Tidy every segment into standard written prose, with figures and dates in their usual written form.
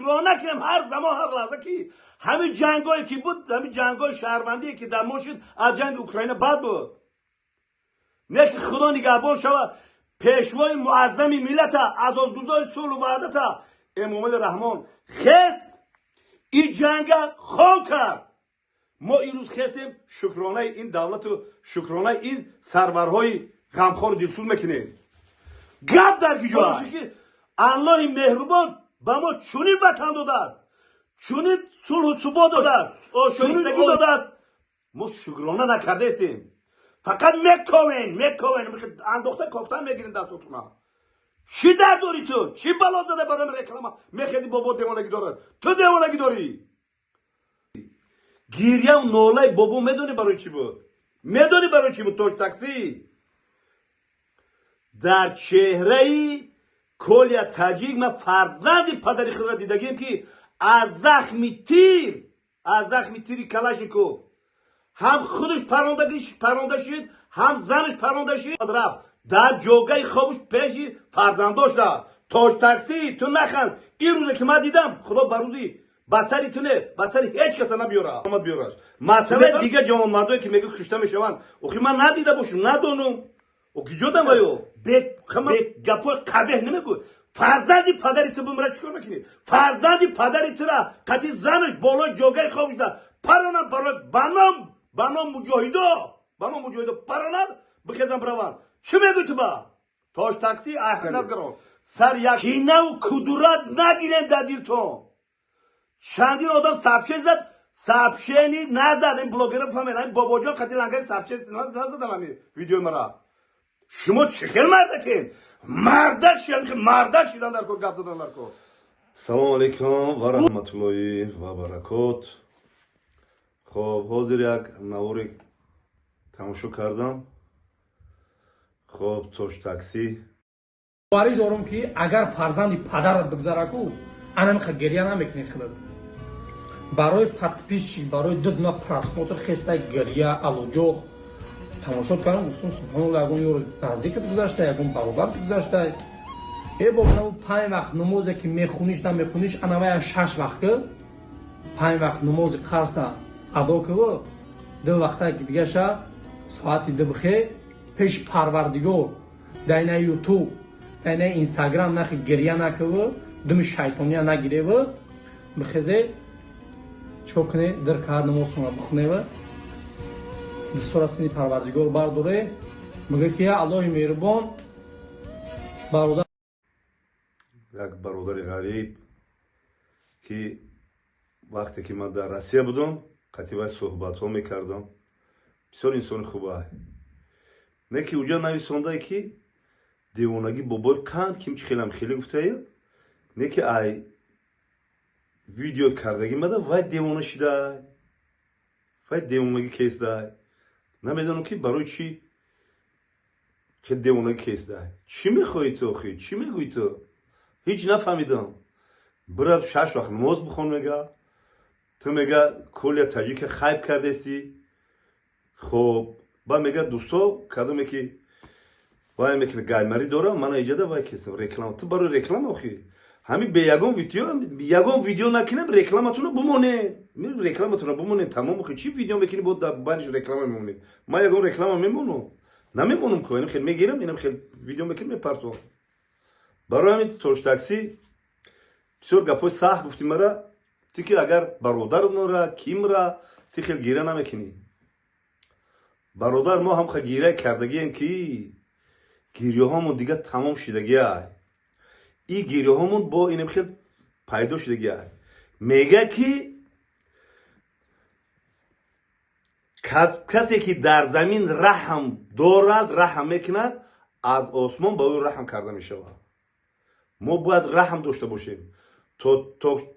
Шукрона кунем ҳар замон, ҳар лаҳза, ки ҳамин ҷангое ки буд, ҳамин ҷангои шаҳрвандие ки дар мо шуд, аз ҷанги Украина бад буд. Не ки Худо нигаҳбон шавад, пешвои муаззами миллата, асосгузори сулҳу ваҳдата Эмомали Раҳмон хест, ин ҷанга хон кард. Мо имрӯз хестем, шукронаи ин давлату шукронаи ин сарварҳои ғамхору дилсӯз мекунем. Гап дар ки ҷо ки Аллоҳи меҳрубон ба мо чунин ватан додааст, чунин сулҳу субот додааст, шоистагӣ додааст, мо шукрона накардаистем. Фақат мековен, мековен, андохта кофтан мегирем дастотуна. Чӣ дард дорӣ ту? Чӣ бало зада барои реклама мехези? Бобо девонагӣ дорад, ту девонагӣ дорӣ. Гирьяу нолаи бобо медонӣ барои чӣ буд? Медонӣ барои чӣ буд? Тош Таксӣ, дар чеҳраи Колия Таҷик ман фарзанди падари худро дидагим, ки аз захми тир, аз захми тири Калашников ҳам худаш паронда шид, ҳам занаш паронда шид, рафт дар ҷогаи хобуш пеши фарзандошда. Тош Таксӣ, ту наханд. Ин рӯзе ки ман дидам, Худо ба рӯзи ба сари ту не, ба сари ҳеҷ каса набиёра, биёраш. Масъалаи дига, ҷавонмардое ки мегӯ кушта мешаванд, охи ман надида бошум, надонум, охи ҷодам ваё гапҳои қабеҳ намегӯ. Фарзанди падари ту бимира, чӣ кор мекунӣ? Фарзанди падари тура қати занаш болои ҷогаи хобшуда паронам, барои ба ном муҷоҳидо, ба ном муҷоҳидо паронад, бихезам, бираванд. Чӣ мегӯй ту ба Тош Таксӣ? Ахназгарон сар як кинаву кудурат нагирем дар дилтон. Чандин одам сообщение зад, сообщение назад. Ин блогера бифаҳмед, ин бобоҷон қати лангари сообщение назадан. Ами видеои мара шумо чӣ хел мардакен? Мардак шидан, мардак шидан дар кор, гап задан дар кор. Салому алейкум ва раҳматуллоҳи ва баракот. Хоб, ҳозир як навори тамошо кардам. Хоб, Тош Таксӣ. Боварӣ дорум, ки агар фарзанди падарат бигзараку, анамиха гирья намекунӣ худат. Барои подписчик, барои 2 дона просмотр хеста гирья алуҷоқ. Тамошо кардам, гуфтум: субҳаналло, ягон ёро наздикат гузашта, ягон баробарат гузашта. Э бобо, панҷ вақт намозе ки мехуниш, намехуниш, анавая шаш вақт ки панҷ вақт намози қарса адо киву, ду вақта дигаша соати ду бихе пеши Парвардигор, дар ина Ютуб, дар ина Инстаграм нахи гирья накиву, думи шайтония нагиреву, бихезе, чикор куне, дир каҳат намозтона бихуневу, дастора сини Парвардигор бардоре, мега ки: я Аллоҳи меҳрубон, бародар. Як бародари ғариб, ки вақте ки ман дар Россия будам, қати вай суҳбатҳо мекардам, бисёр инсони хуба. Не ки уҷа нависондае, ки девонагӣ бобои қанд ким чи хелам хеле гуфтая, не ки ай видео кардагӣ мада вай девона шидай, вай девонагӣ кесдай. Намедонам, ки барои чӣ хел девонагӣ кесдай. Чӣ мехоҳӣ ту охи? Чӣ мегӯӣ ту? Ҳеҷ нафаҳмидам. Бира, шаш вақт намоз бихон, мега. Ту, мега, Колия Таҷика хайб кардестӣ. Хоб, ба мега, дӯсто, кадоме ки вай мекунад, гаймарӣ дорам, мана иҷода вай кесам реклама. Ту барои реклама охи ҳамин бе ягон видео, ягон видео накунем, рекламатуна бумонед, рекламатуна бумонед, тамом. Охи чӣ видео мекунӣ, бо байниш реклама мемонед? Ман ягон реклама мемонам? Намемонам ку. Инам хел мегирам, инам хел видео мекунем, мепартом. Барои ҳамин, Тош Таксӣ, бисёр гапҳои сахт гуфтӣ мара. Ту ки агар бародармора кимра, ту хел гира намекунӣ, бародар. Мо ҳамха гира кардагием, ки гирёҳомон дига тамом шидагиай. И гирёҳомон бо инам хел пайдо шидагиай. Мега, ки касе ки дар замин раҳм дорад, раҳм мекунад, аз осмон ба ӯ раҳм карда мешавад. Мо бояд раҳм дошта бошем.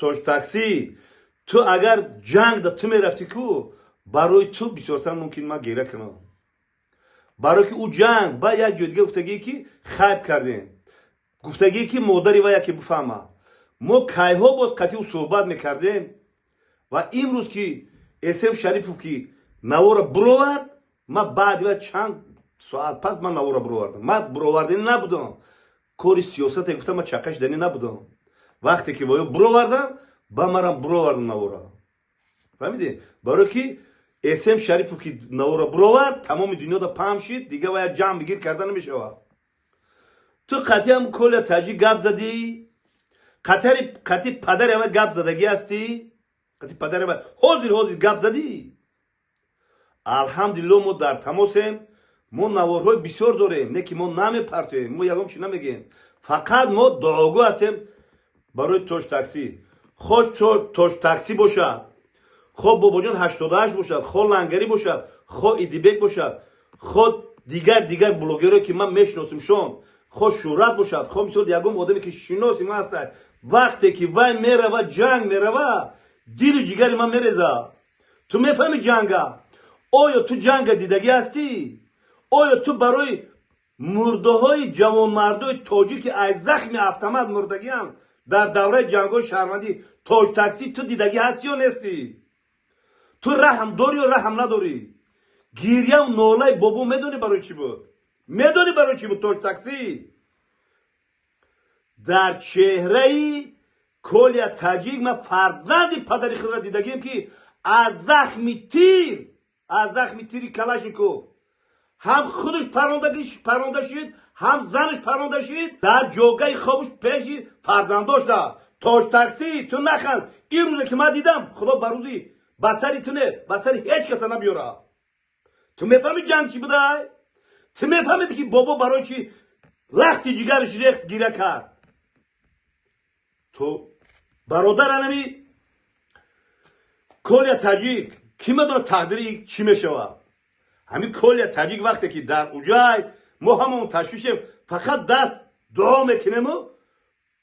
Тош Таксӣ, ту агар ҷангда ту мерафтӣ ку, барои ту бисёртар мумкин ман гира кунам, барое ки ӯ ҷанг ба як ҷои дига гуфтагие, ки хайб кардем, гуфтагие, ки модари ва яке бифаҳма. Мо кайҳо боз қатъи ӯ суҳбат мекардем ва имрӯз ки Эсем Шарипов ки навора буровард, ман баъди ва чанд соат пас ман навора буровардам. Ман буровардани набудам, кори сиёсате гуфта, ман чақа шиданӣ набудам. Вақте ки воё буровардан, ба марам буровардан навора. Фаҳмидӣ? Барое ки СМ Шарипов ки навора буровард, тамоми дунёда паҳм шид, дига вая ҷамъ бигир карда намешавад. Ту қатъиам Коля Таҷик гап задӣ, қатъи падари ама гап задагӣ ҳастӣ, қатъи падари ама ҳозир ҳозир гап задӣ. Алҳамдулилло, мо дар тамосем, мо наворҳои бисёр дорем, не ки мо намепартоем, мо ягон чи намегӯем. Фақат мо дуогӯ ҳастем барои Тоҷ Таксӣ. Хоҳ Тоҷ Таксӣ бошад, хоҳ Бобоҷон 88 бошад, хоҳ Лангарӣ бошад, хоҳ Идибек бошад, хоҳ дигар дигар блогерое ки ман мешиносимшон, хоҳ Шӯҳрат бошад, хоҳ мисол ягон одаме ки шиноси ман ҳаста, вақте ки вай мерава, ҷанг мерава, дилу ҷигари ман мереза. Ту мефаҳми ҷанга? Оё ту ҷанга дидагӣ ҳастӣ? Оё ту барои мурдаҳои ҷавонмардои тоҷики аз захми автомат мурдагианд дар давраи ҷангҳои шаҳрвандӣ, Тоҷ Таксӣ, ту дидагӣ ҳастӣ ё нестӣ? Ту раҳм дорӣ ё раҳм надорӣ? Гирьяу нолаи бобо медонӣ барои чӣ буд? Медонӣ барои чӣ буд, Тоҷ Таксӣ? Дар чеҳраи Коля Таҷик ман фарзанди падари худро дидагием, ки аз захми тир, аз захми тири Калашников ҳам худаш паронда шид, ҳам занаш паронда шид дар ҷогаи хобуш пеши фарзандошта. Тоҷ Таксӣ, ту наханд. Ин рӯзе ки ман дидам, Худо ба рӯзи ба сари ту не, ба сари ҳеҷ каса набиёра. Ту мефаҳми ҷанг чӣ будай? Ту мефаҳмиди, ки бобо барои чӣ лахти ҷигараш рехт, гиря кард? Ту бародар, анами Коля Таҷик, кӣ медонад тақдири чӣ мешавад? Ҳамин Коля Таҷик вақте ки дар уҷай, мо ҳамон ташвишем, фақат даст дуо мекунему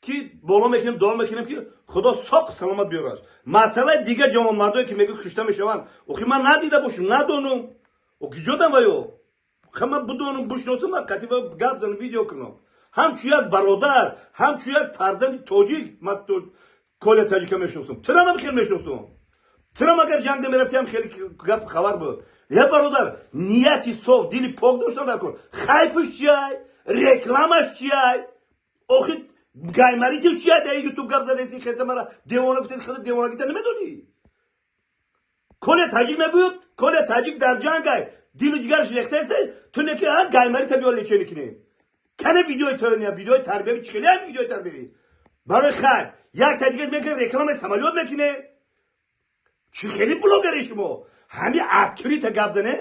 ки боло мекунем, дуо мекунем, ки Худо соқ саломат биёраш. Масъалаи дигар ҷавонмардое ки мегӯ кушта мешаванд, охи ман надида бошум, надонум, охи ҷодам ваё ман бидонум, бишносам, ман қатъи гап занам, видео кунам. Ҳамчун як бародар, ҳамчун як фарзанди тоҷик ман Коля Таҷика мешиносам, тирам хел мешиносам. Тирам агар ҷанг мерафтиам, хеле гап хабар буд. Я бародар, нияти соф, дили пок доштан дар кор. Хайпш чиай, рекламаш чиай, охи гаймаритиш чиай? Дар Ютуб гап задаси, хеса мара девона гуфтеси, худа девонагита намедонӣ. Коля Таҷик мегӯяд, Коля Таҷик дар ҷангай, дилу ҷигараш рехтаест, ту неки гаймарита биё лечение кинем. Кане видеои тония, видеои тарбиявӣ? Чӣ хеле видеои тарбиявӣ барои хайр? Як та дигар мекунед, рекламаи самолёт мекунед. Чӣ хеле блогери шумо? Ҳами открыто гап зане,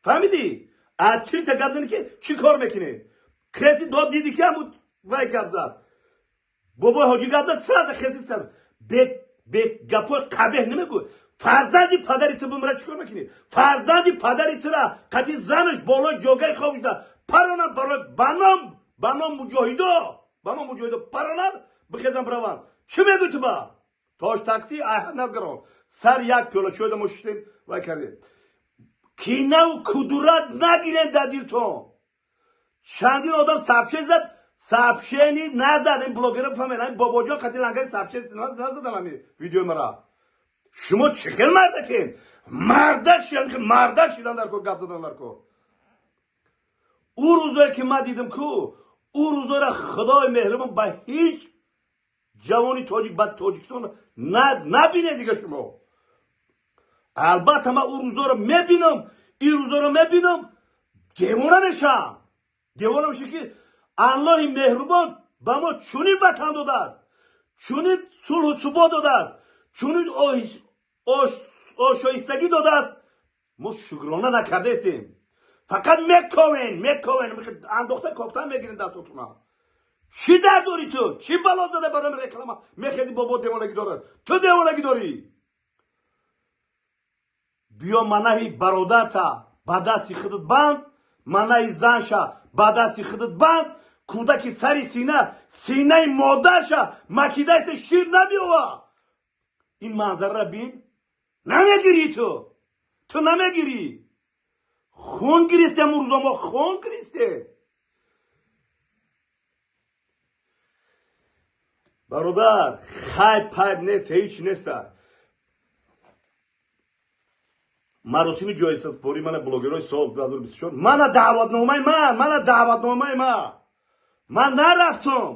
фаҳмидӣ? Открыто гап зане, ки чӣ кор мекунед. Хеси дод диди, ки ҳамун вай гап зад, бобои ҳоҷӣ гап зад, сразу хеси сар бе гапҳои қабеҳ намегӯ. Фарзанди падари ту бимира, чӣ кор мекунӣ? Фарзанди падари тура қати занаш болои ҷогаи хоб шуда паронад, барои ба ном муҷоҳидо, ба ном муҷоҳидо паронад, бихезан бираванд, чӣ мегӯй ту ба Тоҷ Такси? Айҳад назгарон сар як пиёла чойда мо шиштем, вай кардем. Кинаву кудурат нагирем дар дилтон. Чандин одам сообщение зад, сообщение назад. Ин блогера бифаҳмед, ҳамин Бобоҷон қати Лангари сообщение назадан. Ҳамин видеои мара шумо чӣ хел мардакен? Мардак шидан, мардак шидан дар кор, гап задан дар кор. Ӯ рӯзое ки ман дидам ку, ӯ рӯзоро Худои меҳрибон ба ҳеҷ ҷавони тоҷик ба Тоҷикистон набинед дига шумо. Албатта, ман ӯ рӯзоро мебинам, ин рӯзоро мебинам, девона мешавам. Девона мешавам, ки Аллоҳи меҳрубон ба мо чунин ватан додааст, чунин сулҳу субот додааст, чунин ошоистагӣ додааст, мо шукрона накардаистем. Фақат мековен, мековен, андохта кофтан мегирем дастотуна. Чӣ дард дорӣ ту? Чӣ бало зада барои реклама мехези? Бобо девонагӣ дорад, ту девонагӣ дорӣ. Биё, манаҳи бародарта ба дасти худат банд, манаҳи занша ба дасти худат банд. Кӯдаки сари сина, синаи модарша макидаиста, шир набиёва. Ин манзарара бин, намегирӣ ту, ту намегирӣ. Хун гиристем, рӯзо мо хун гиристем. Бародар, хайп пайп нест, ҳеҷ неста. Маросими ҷоизаспорӣ мана блогерҳои сол 2024, мана даъватномаи ман, мана даъватномаи ман. Ман нарафтам.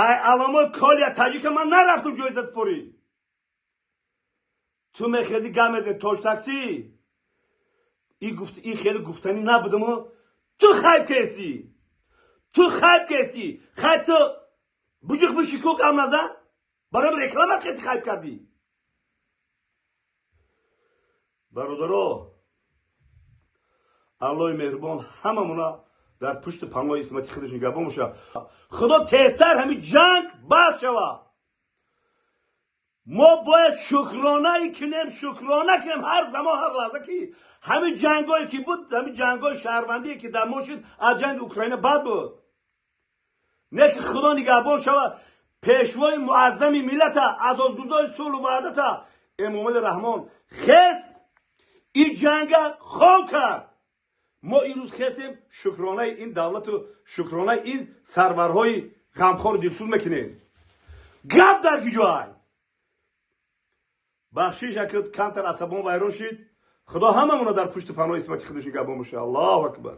Ай аламои Колия Таҷика ман нарафтум ҷоиза спорӣ. Ту мехези, гап мезани, Тоҷ Таксӣ. И гуфт, и хеле гуфтанӣ набудаму ту хайп кестӣ, ту хайп кестӣ. Хай, ту буҷуқ бишику, гап назан. Барои реклама хеси хайп кардӣ. Бародаро, Аллоҳи меҳрубон ҳамамона дар пушти паноҳи исмати худаш нигаҳбон боша. Худо тезтар ҳамин ҷанг бас шава. Мо бояд шукронае кунем, шукрона кунем ҳар замон, ҳар лаҳза, ки ҳамин ҷангое ки буд, ҳамин ҷангҳои шаҳрвандие ки дар мо шуд, аз ҷанги Украина бад буд. Не ки Худо нигаҳбон шава пешвои муаззами миллата, асосгузори сулҳу ваҳдата Эмомали Раҳмон хест, ин ҷанга хом кард. Мо имрӯз хестем, шукронаи ин давлату шукронаи ин сарварҳои ғамхору дилсӯз мекунем. Гап дар киҷоай? Бахшиш, аки камтар асабон вайрон шид. Худо ҳамамона дар пушти паноҳи исмати худаш нигаҳбон боша. Аллоҳу акбар.